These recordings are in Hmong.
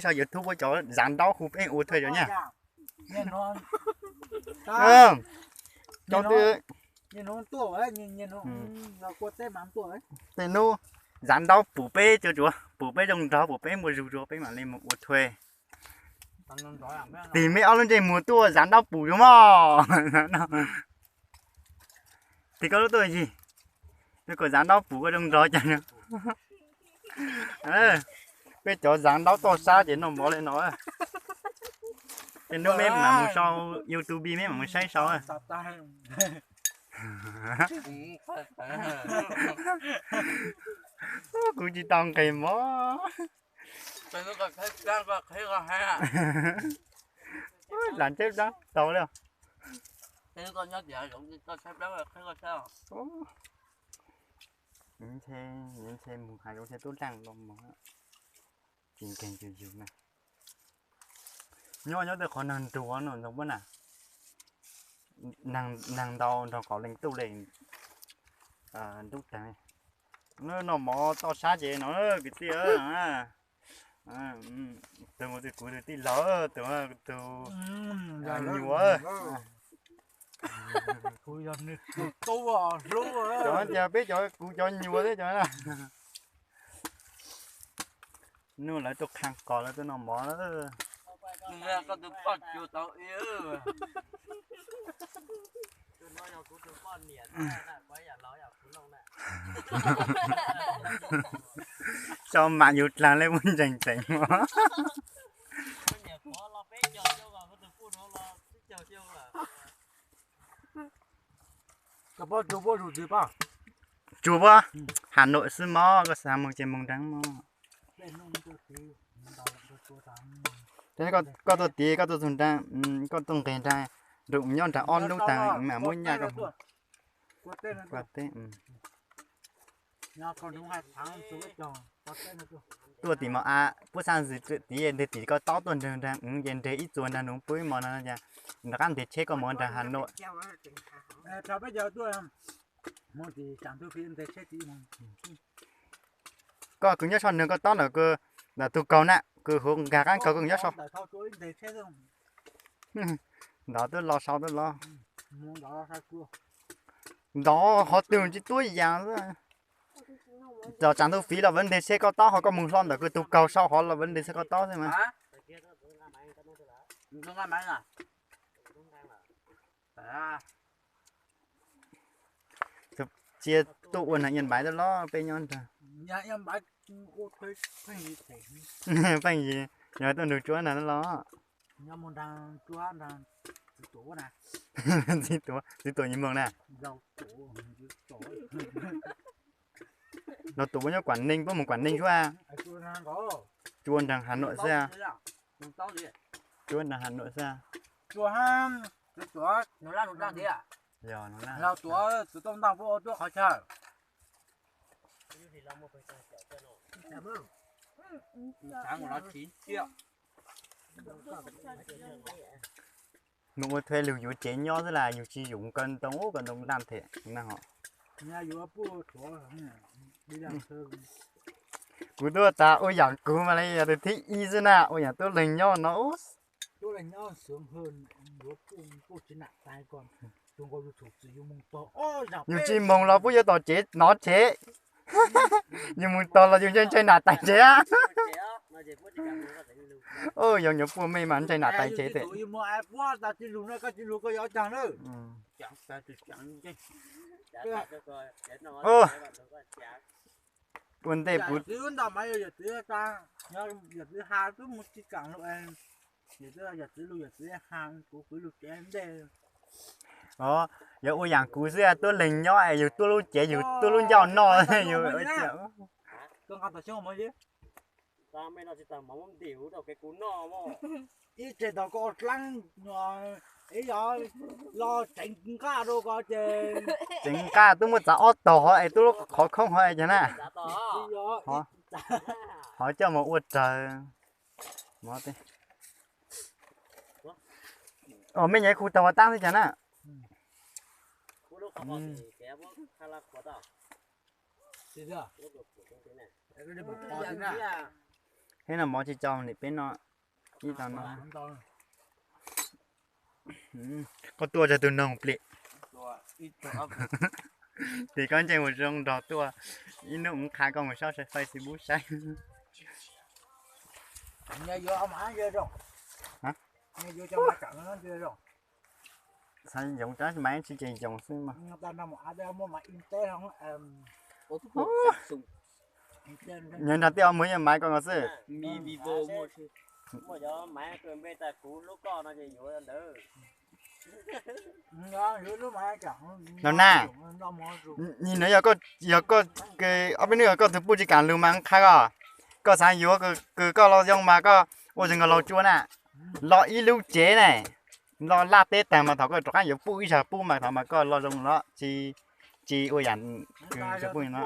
Sau YouTube ua cov zav ntaub hu peb ua thuê cov nyiaj. Cov, tej hnub zav ntaub pum peb cov tsuav, pum peb zoo nrog, pum peb muaj zug tsuav peb mam li mus ua thuê. Tig meb ob lub ntsej muag tuaj zav ntaub pum tsuav mog. Tig koj lub tuaj yig, kom zav ntaub pum koj zoo nrog cas. Peb cov zav ntaub toj sab ces noj mov li no. Tej hnub meb mam mus sau YouTube, meb mam mus saib sau. Kuv tsis tau nqes mov. Lam tsheb dab tau li. Ntshe mus hais zoo ntshe tub dlaaj los mog. Tsis nkeeg yus yus na. Nyob nyob tej qhov nag nruag no ntsoov puab na, nag ntau nrog qos leej tuj leej ntub teeg. Noj mov toj sab ces no kwv tij. Tus mus tus kuv tus tij laug, tus tus nyuam. Cov no ces peb cov, kuv cov nyuam thiab cov. Nub lawv tuaj qha qos lawv tuaj noj mov. Sau mam yus dlaag le muaj ntseeg tseem mog. Tsuas puab, Hà Nội xwb mog, koj xav mus ces mus nrag mog. Koj tuaj tiv, koj tuaj txug nrag, koj tuaj nqeg nrag, nrug nyob nrag ob lub taag mam muab nyaj koj mus. Tuaj tim mos a, puab xav ntxiv tim nteg tim koj taub tuaj nrag nrag, ces nreg ib txuas nrag nug puab ib mos no, rov qab ntes tsheb koj mus nrag Hà Nội. Koj kws nyob sab nrag koj taub ntawm kws, ntawm tug kaug na, kws huv nkag qaab kaug koj nyob sau. Ntawd twb los sau twb los. Ntawd qhov twg tsis tuab yaam xwb. Los tsaam ntug fiv los vaj nteg tsheb koj taub, ho koj mus hlo ntawm kws tug kaug sau hov los vaj nteg tsheb koj taub xwb mas. Cia tuaj ua nag Ian Npaiv twb los peb nyob nrag. Pheej yig, yog tuaj nrug Tsuab nrag twb los. Txiv Tuam, Txiv Tuam Yim Moog na. Los Tuam puab nyob Quảng Ninh, puab mus Quảng Ninh suab. Tsuab nrag Hà Nội xwb. Tsuab nrag Hà Nội xwb. Yog no na. Mus ua thuê lug yuav tsev nyob xwb las, yug tsis yuav kaw ntoo, kaw ntoo daj them na ho. Kuv tuaj tas ua yaam kuv mas li yog tus thib ib xwb na, ua yaam tuab leeg nyob no. Yug tsis moog los puab yuav tom tsev nov tsev. Yug moog tog los yug ntshai ntshai nam tais tsev. Yog nyuam puj mej mas ntshai nam tais tsev tes. Ua ntej puv Yog ua yaam kuv xwb, tuab leeg nyob es yug tuab lub cev, yug tuab lub ncauj noj. Ib teg tog koj dlaab, ib yog los tseev nqaj rau ko ces tseev nqaj twb muab txav ob tog hov es tuab lub qhov khoob hov es cas na. Hov coj mus ua raws. Mej nyob ib khu taug ua taab xwb cas na. Peb no mov tsis tso li peb no, ib tau no. Koj tuaj tsa tus noog plim. Tim koj ntsej muag zoo nrog tuaj, ib hnub mus qha koj mus saib Facebook saib. Xav yoov tab sis mas tsis ces yoov xwb mas. Nyob nrog tej ob muag yog maiv ko no xwb. No na, nim no yog koj, ob peb hnub yog koj tus puj tsis kam lug mas qha koj, koj xav yuav kws koj los yoo mas koj ua zoo nkaus laug cua na, los ib lub tsev ne, los laj teb tag mas thaum koj rov qab yuav puj ib zag puj mas thaum mas koj los zoo los tsis, tsis ua yam kws puj no.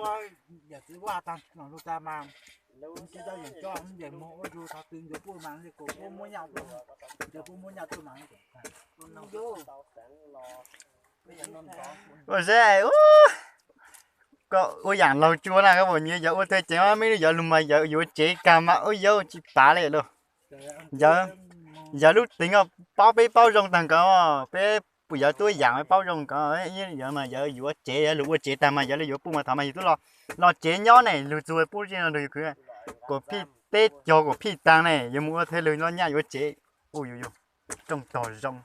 Ua zeb, koj ua yam laug cua na, koj puas nyiam yog ua thaj cev, meb lub yog lug mas yog yuav tsev kag mas ua yau tsis pav li lauj. Yog lub teev paub peb paub zoo tag nkaus, peb yog tuab yam paub zoo nkaus, yog mas yog yuav tsev, yog lug ua tsev tag mas yog li yuav puj mas thaum mas yug tub los, los tsev nyob ne lug txug puj tsis no lug yug khwv, kuas phij teb cog kuas phij tag ne yuav mus ua thaj lug los nyaj yuav tsev, ua yus yus rooj tog zoo.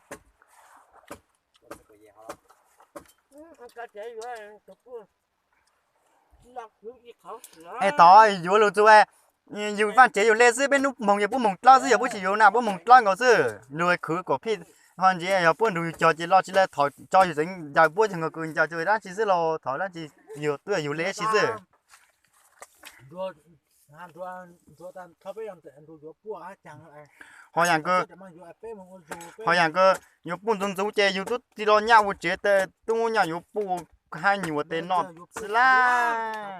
Es tod yuav lug txug, yus vaaj tsev yus le xwb, peb hnub moog yog puab moog dlawb xwb, yog puab tsis yuav na puab moog dlawb nkaus xwb, lug khwv kuas phij, ho ntsis yog puab nrug yus cog ces los tsis le, thaum tso yus tseev ncaws puab cog nkaus kws ncaws tsis dab tsi xwb los thaum dab tsi yog twb yog yus le dab tsi xwb. Ho yam kws, ho yam kws yuav puj ntxuv ntxuv ces yus tub tsis los nyaj ua tsev, tub nyaj yuav puj hab nyuas tes no xwb lawm.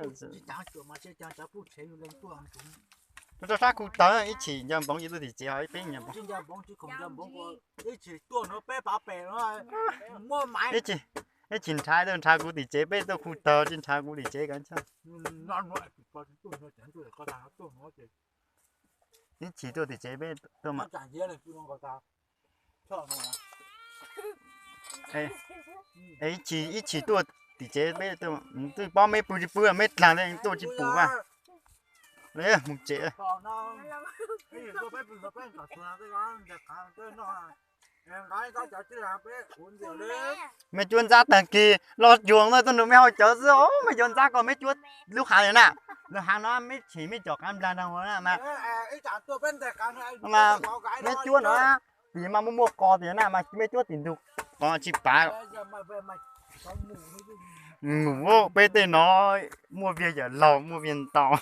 Rau sab khu tawv ib chim ncaws npoov ces tuaj tim tsev, ho ib peb ncaws npoov. Ib chim nrhav tuaj nrhav kuv tim tsev, peb tuaj khu tawv tsis nrhav kuv tim tsev ko. Ib chim tuaj tim tsev peb tuaj mas. Ib chim, ib chim tuaj tim tsev peb twb paub meb pw tsis pw, meb dlaag tuaj tsis pum mas. Mus tsev. Mej cuab ntxab tag kis los cuag tuaj nrug mej hau cawv xwb os, mej cuab ntxab ko mej cuab lub hav na, lub hav no mej tshim mej cov qaab nplag nrag ua na mas, mas mej cuab no tim mas muaj muaj qos tim na mas mej cuab tim ntug qos tsis pav. Mus peb tej no muaj viag yawm laug muaj viag ntau.